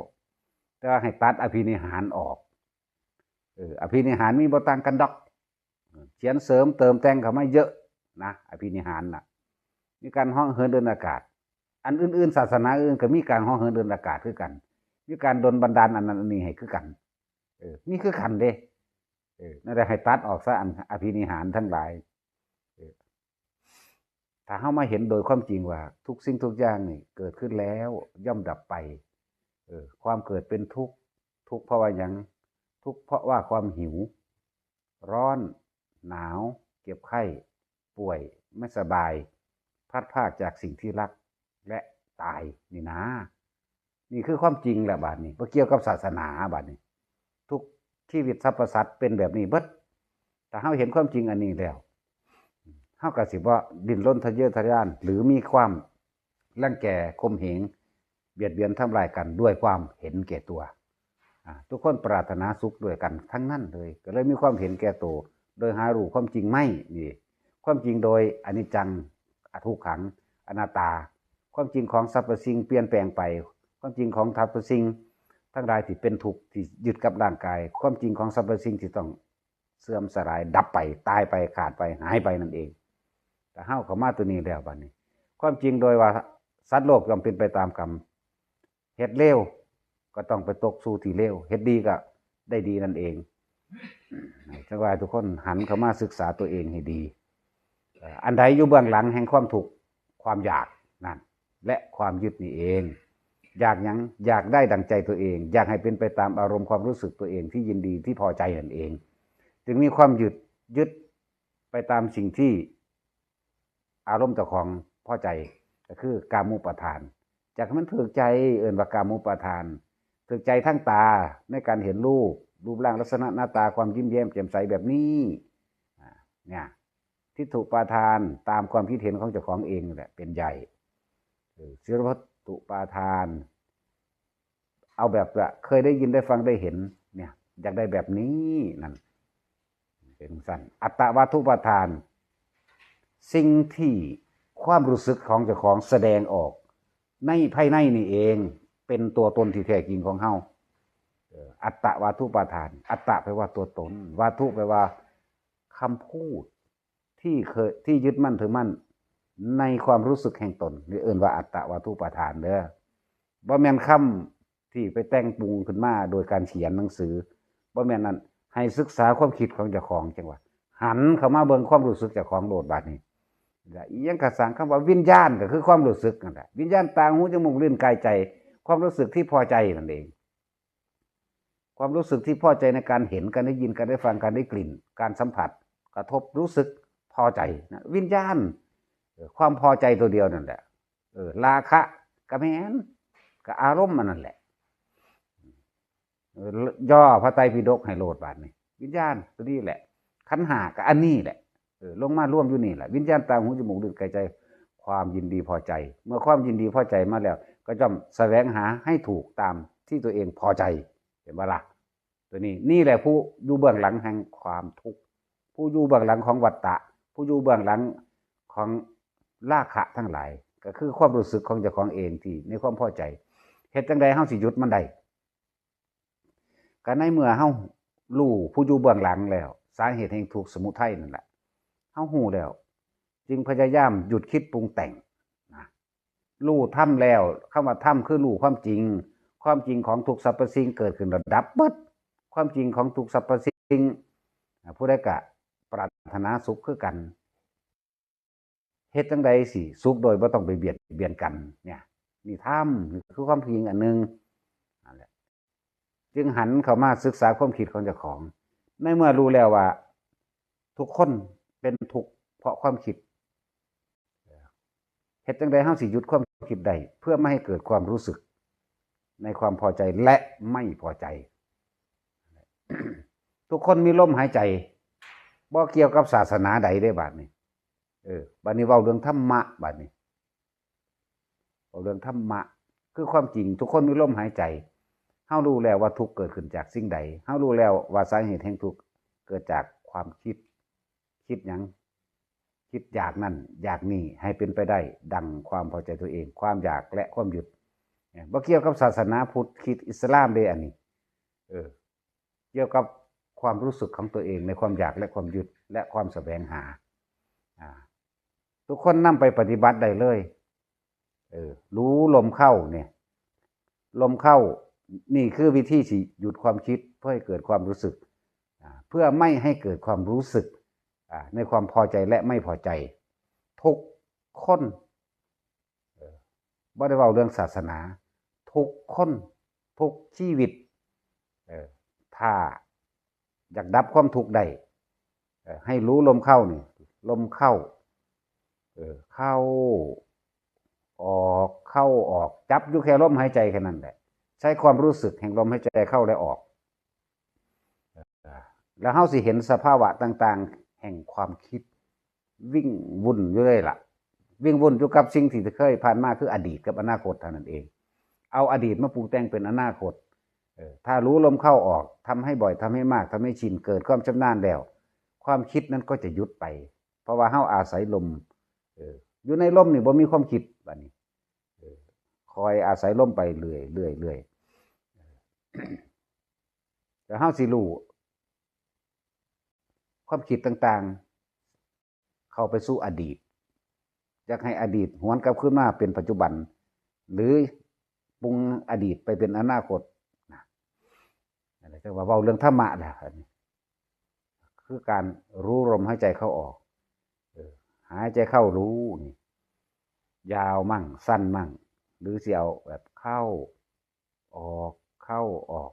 แต่ว่าให้ตัดอภินิหารออก เออ อภินิหารมีบ่ต่างกันดอก เขียนเสริมเติมแต่งเข้ามาเยอะนะ อภินิหารน่ะ มีการเหาะเหินเดินอากาศ อันอื่นๆ ศาสนาอื่นก็มีการเหาะเหินเดินอากาศคือกัน มีการดลบันดาลอันนั้นอันนี้ให้คือกัน เออ มีคือกันเด้ เออ นั่นแหละ ให้ตัดออกซะ อันอภินิหารทั้งหลาย เออ ถ้าเฮามาเห็นโดยความจริงว่าทุกสิ่งทุกอย่างนี่เกิดขึ้นแล้วย่อมดับไป เออ ความเกิดเป็นทุกข์ ทุกข์เพราะว่าหยัง ทุกข์เพราะว่าความหิว ร้อน หนาว เจ็บไข้ ป่วย ไม่สบาย พลัดพรากจากสิ่งที่รัก และตายนี่นะ นี่คือความจริงแหละบาดนี้ บ่เกี่ยวกับศาสนาบาดนี้ ทุกชีวิตสรรพสัตว์เป็นแบบนี้เบิด ถ้าเฮาเห็นความจริงอันนี้แล้ว เฮาก็สิบ่ดิ้นรนทะเยอทะยาน หรือมีความรังแกข่มเหง เบียดเบียนทำลายกันด้วยความเห็นแก่ตัว อ่า ทุกคนปรารถนาสุขด้วยกันทั้งนั้นเลย ก็เลยมีความเห็นแก่ตัว โดยหารู้ความจริงไม่ นี่ ความจริงโดยอนิจจัง อทุกขัง อนัตตา ความจริงของสรรพสิ่งเปลี่ยนแปลงไป ความจริงของสรรพสิ่งทั้งหลายที่เป็นทุกข์ที่ยึดกับร่างกาย ความจริงของสรรพสิ่งที่ต้องเสื่อมสลาย ดับไป ตายไป ขาดไป หายไปนั่นเอง แต่เฮาเข้ามาตัวนี้แล้วบัดนี้ ความจริงโดยว่าสัตว์โลกย่อมเป็นไปตามกรรม เฮ็ดเลวก็ต้องไปตกสู่ที่เลว เฮ็ดดีก็ได้ดีนั่นเอง จั่งว่าทุกคนหันเข้ามาศึกษาตัวเองให้ดี เอ่อ อันใดอยู่เบื้องหลังแห่งความทุกข์ ความอยากนั่น และความยึดนี่เอง อยากหยัง อยากได้ดั่งใจตัวเอง อยากให้เป็นไปตามอารมณ์ความรู้สึกตัวเองที่ยินดีที่พอใจนั่นเอง จึงมีความยึด ยึดไปตามสิ่งที่อารมณ์เจ้าของพอใจ ก็คือกามุปาทาน จากมันถืกใจ เอิ้นว่ากามุปาทาน ถืกใจทางตาในการเห็นรูป รูปร่างลักษณะหน้าตา ความยิ้มแย้มแจ่มใสแบบนี้ อ่า เนี่ย ทิฏฐุปาทานตามความคิดเห็นของเจ้าของเองนี่แหละเป็นใหญ่ เออ สีรพัตตุปาทาน เอาแบบว่าเคยได้ยินได้ฟังได้เห็น เนี่ย อยากได้แบบนี้นั่น เป็นจั่งซั้น อัตตวาทุปาทาน สิ่งที่ความรู้สึกของเจ้าของแสดงออก ในภายในนี่เอง เป็นตัวตนที่แท้จริงของเฮา เอ่อ อัตตวาทุปาทาน อัตตะแปลว่าตัวตน วาทุแปลว่าคำพูด ที่เคย ที่ยึดมั่นถือมั่น ในความรู้สึกแห่งตน นี่เอิ้นว่าอัตตวาทุปาทานเด้อ บ่แม่นคำที่ไปแต่งปรุงขึ้นมาโดยการเขียนหนังสือ บ่แม่นนั่น ให้ศึกษาความคิดของเจ้าของจั่งว่า หันเข้ามาเบิ่งความรู้สึกเจ้าของโลดบาดนี้ และอีหยังกะซ่าง คำว่าวิญญาณก็คือความรู้สึกนั่นแหละ วิญญาณตา หู จมูก ลิ้น กาย ใจ ความรู้สึกที่พอใจนั่นเอง ความรู้สึกที่พอใจในการเห็น การได้ยิน การได้ฟัง การได้กลิ่น การสัมผัส กระทบรู้สึกพอใจนะ วิญญาณ เอ่อ ความพอใจตัวเดียวนั่นแหละ เออ ราคะก็แม่น ก็อารมณ์อันนั้นแหละ เออ ย่อพระไตรปิฎกให้โลดบาดนี้ วิญญาณตัวนี้แหละ ขันธ์ห้าก็อันนี้แหละ เออ ลงมารวมอยู่นี่แหละ วิญญาณตา หู จมูก ลิ้น กาย ใจ ความยินดีพอใจ เมื่อความยินดีพอใจมาแล้ว ก็ย่อมแสวงหาให้ถูกตามที่ตัวเองพอใจ เห็นบ่ล่ะ ตัวนี้ นี่แหละผู้อยู่เบื้องหลังแห่งความทุกข์ ผู้อยู่เบื้องหลังของวัฏฏะ ผู้อยู่เบื้องหลังของราคะทั้งหลาย ก็คือความรู้สึกของเจ้าของเองที่ในความพอใจ เฮ็ดจั่งใดเฮาสิหยุดมันได้ ก็ในเมื่อเฮารู้ผู้อยู่เบื้องหลังแล้ว สาเหตุแห่งทุกข์สมุทัยนั่นแหละ เฮารู้แล้ว จึงพยายามหยุดคิดปรุงแต่งนะ รู้ธรรมแล้ว คำว่าธรรมคือรู้ความจริง ความจริงของทุกสรรพสิ่งเกิดขึ้นแล้วดับเบิด ความจริงของทุกสรรพสิ่ง อ่า ผู้ใดก็ปรารถนาสุขคือกัน เฮ็ดจั่งใดสิสุขโดยบ่ต้องไปเบียดเบียนกัน เนี่ย นี่ธรรม นี่คือความจริงอันหนึ่ง นั่นแหละ จึงหันเข้ามาศึกษาความคิดของเจ้าของ ในเมื่อรู้แล้วว่าทุกคนเป็นทุกข์เพราะความคิด เฮ็ดจั่งใดเฮาสิหยุดความคิดได้ เพื่อไม่ให้เกิดความรู้สึกในความพอใจและไม่พอใจ ทุกคนมีลมหายใจ บ่เกี่ยวกับศาสนาใดเด้บาดนี้ เออ บาดนี้เว้าเรื่องธรรมะบาดนี้ เว้าเรื่องธรรมะ คือความจริงทุกคนมีลมหายใจ เฮารู้แล้วว่าทุกข์เกิดขึ้นจากสิ่งใด เฮารู้แล้วว่าสาเหตุแห่งทุกข์เกิดจากความคิด คิดหยัง คิดอยากนั่นอยากนี่ให้เป็นไปได้ดังความพอใจตัวเอง ความอยากและความยึด เนี่ย บ่เกี่ยวกับศาสนาพุทธ คริสต์ อิสลามเด้อันนี้ เออ เกี่ยวกับความรู้สึกของตัวเองในความอยากและความยึดและความแสวงหา อ่า ทุกคนนำไปปฏิบัติได้เลย เออ รู้ลมเข้าเนี่ย ลมเข้า นี่คือวิธีสิหยุดความคิดเพื่อให้เกิดความรู้สึก อ่า เพื่อไม่ให้เกิดความรู้สึก อ่า ในความพอใจและไม่พอใจ ทุกคน เออ บ่ได้เว้าเรื่องศาสนา ทุกคน ทุกชีวิต เออ ถ้าอยากดับความทุกข์ได้ เออ ให้รู้ลมเข้านี่ ลมเข้า เออ เข้า ออก เข้า ออก จับอยู่แค่ลมหายใจแค่นั้นแหละ ใช้ความรู้สึกแห่งลมหายใจเข้าและออก เออ แล้วเฮาสิเห็นสภาวะต่างๆ แห่งความคิด วิ่งวุ่นอยู่เลยล่ะ วิ่งวุ่นอยู่กับสิ่งที่เคยผ่านมา คืออดีตกับอนาคตเท่านั้นเอง เอาอดีตมาปรุงแต่งเป็นอนาคต เออ ถ้ารู้ลมเข้าออก ทำให้บ่อย ทำให้มาก ทำให้ชิน เกิดความชำนาญแล้ว ความคิดนั้นก็จะหยุดไป เพราะว่าเฮาอาศัยลม เออ อยู่ในลมนี่บ่มีความคิด บัดนี้ เออ คอยอาศัยลมไปเรื่อยๆ เรื่อยๆ แล้วเฮาสิรู้ ความคิดต่างๆ เข้าไปสู่อดีต อยากให้อดีตหวนกลับคืนมาเป็นปัจจุบัน หรือปรุงอดีตไปเป็นอนาคต นะ นั่นแหละ แต่ว่าเว้าเรื่องธรรมะแล้ว อันนี้ คือการรู้ลมหายใจเข้าออก เออ หายใจเข้ารู้นี่ ยาวมั่ง สั้นมั่ง หรือสิเอาแบบเข้า ออก เข้า ออก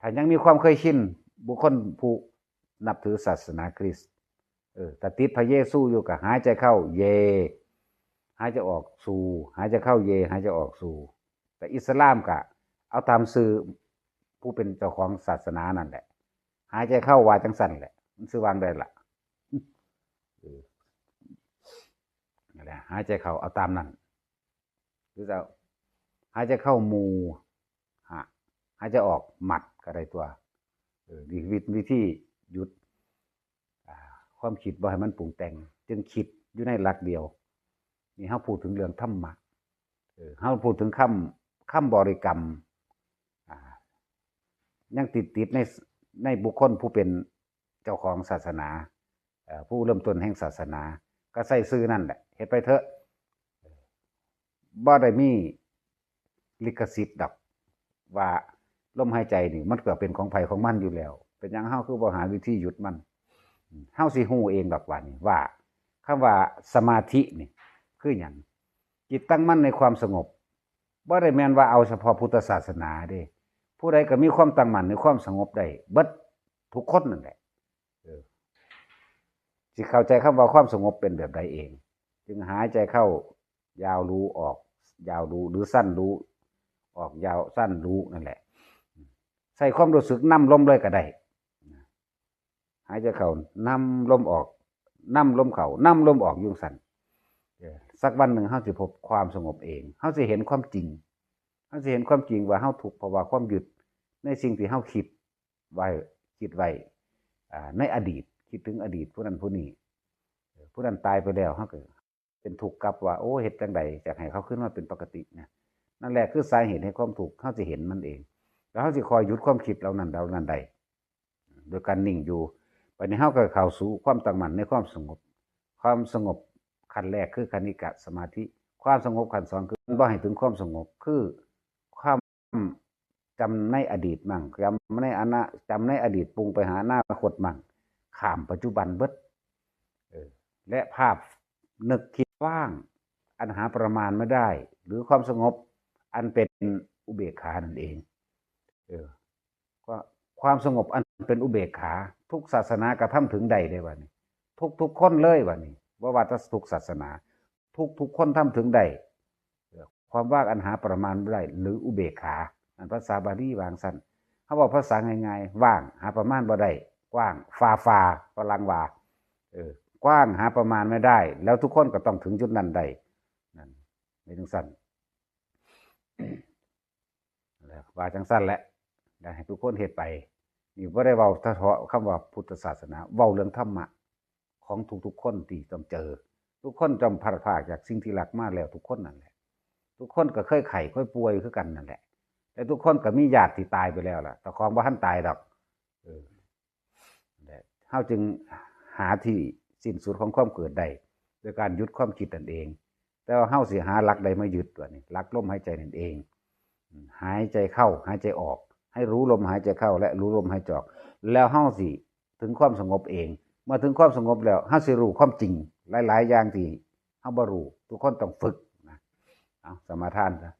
ถ้ายังมีความเคยชิน บุคคลผู้นับถือศาสนาคริสต์ เออ ถ้าติดพระเยซูอยู่ก็หายใจเข้า เย หายใจออก สู หายใจเข้า เย หายใจออก สู แต่อิสลามก็เอาตามชื่อผู้เป็นเจ้าของศาสนานั่นแหละ หายใจเข้าว่าจังซั่นแหละ มันสิวางได้ล่ะ เออ นั่นแหละ หายใจเข้าเอาตามนั้น หรือจะหายใจเข้า มู ฮะ หายใจออก มัด ก็ได้ตัว เออ นี่วิ วิธีหยุด อ่า ความคิดบ่ให้มันปรุงแต่ง จึงคิดอยู่ในหลักเดียว นี่เฮาพูดถึงเรื่องธรรมะ เออ เฮาพูดถึงคำ คำบริกรรม อ่า ยังติด ติดใน ในบุคคลผู้เป็นเจ้าของศาสนา เอ่อ ผู้เริ่มต้นแห่งศาสนา ก็ใส่ชื่อนั่นแหละ เฮ็ดไปเถอะ บ่ได้มีลิขสิทธิ์ดอก ว่าลมหายใจนี่มันก็เป็นของไผของมันอยู่แล้ว เป็นหยังเฮาคือบ่หาวิธีหยุดมัน เฮาสิฮู้เองดอกว่านี่ ว่าคำว่าสมาธินี่คือหยัง จิตตั้งมั่นในความสงบ บ่ได้แม่นว่าเอาเฉพาะพุทธศาสนาเด้ ผู้ใดก็มีความตั้งมั่นในความสงบได้เบิดทุกคนนั่นแหละ เออ สิเข้าใจคำว่าความสงบเป็นแบบใดเอง จึงหายใจเข้า ยาวรู้ ออก ยาวรู้ หรือสั้นรู้ ออกยาว สั้นรู้ นั่นแหละ ใส่ความรู้สึกนำลมเลยก็ได้ หายใจเข้านำลมออก นำลมเข้านำลมออกอยู่จั่งซั่น เออ สักวันหนึ่งเฮาสิพบความสงบเอง เฮาสิเห็นความจริง เฮาสิเห็นความจริงว่าเฮาทุกข์เพราะว่าความยึดในสิ่งที่เฮาคิดไว้ คิดไว้ อ่า ในอดีต คิดถึงอดีตผู้นั้นผู้นี้ เออ ผู้นั้นตายไปแล้ว เฮาก็เป็นทุกข์กับว่า โอ้ เฮ็ดจั่งใดจักให้เขาคืนมาเป็นปกตินะ นั่นแหละคือสาเหตุแห่งความทุกข์ เฮาสิเห็นมันเอง แล้วเฮาสิคอยหยุดความคิดเหล่านั้น เหล่านั้นได้ โดยการนิ่งอยู่ บัดนี้เฮาก็เข้าสู่ความตั้งมั่นในความสงบ ความสงบขั้นแรกคือคณิกะสมาธิ ความสงบขั้นสองคือบ่ให้ถึงความสงบ คือความจำในอดีตมั่ง จำในอนา จำในอดีตปรุงไปหาอนาคตมั่ง ข้ามปัจจุบันเบิด เออ และภาพนึกคิดว่าง อันหาประมาณไม่ได้ หรือความสงบอันเป็นอุเบกขานั่นเอง เออ ก็ความสงบอันเป็นอุเบกขา ทุกศาสนากระทำถึงได้เลยว่านี่ ทุกๆคนเลยว่านี่ บ่ว่าแต่ทุกศาสนา ทุกๆคนทำถึงได้ เออ ความว่างอันหาประมาณบ่ได้ หรืออุเบกขา อันภาษาบาลีวางซั่น เฮาเว้าภาษาง่ายๆ ว่างหาประมาณบ่ได้ กว้าง ฟาฟา ฝรั่งว่า เออ กว้างหาประมาณไม่ได้ แล้วทุกคนก็ต้องถึงจุดนั้นได้ นั่น เป็นจั่งซั่น แล้วว่าจั่งซั่นแหละ อยากให้ทุกคนเฮ็ดไป นี่บ่ได้เว้าเฉพาะคำว่าพุทธศาสนา เว้าเรื่องธรรมะของทุกๆคนที่ต้องเจอ ทุกคนต้องพลัดพรากจากสิ่งที่รักมาแล้วทุกคนนั่นแหละ ทุกคนก็เคยไข้เคยป่วยคือกันนั่นแหละ และทุกคนก็มีญาติที่ตายไปแล้วล่ะ แต่ของบ่ทันตายดอก เออ และเฮาจึงหาที่สิ้นสุดของความเกิดได้ โดยการหยุดความคิดนั่นเอง แต่ว่าเฮาสิหาหลักใดมายึดวะนี่ หลักลมหายใจนั่นเอง หายใจเข้า หายใจออก ให้รู้ลมหายใจเข้า และรู้ลมหายใจออก แล้วเฮาสิถึงความสงบเอง เมื่อถึงความสงบแล้ว เฮาสิรู้ความจริง หลายๆอย่างที่เฮาบ่รู้ ทุกคนต้องฝึกนะ เอาสมาทานซะ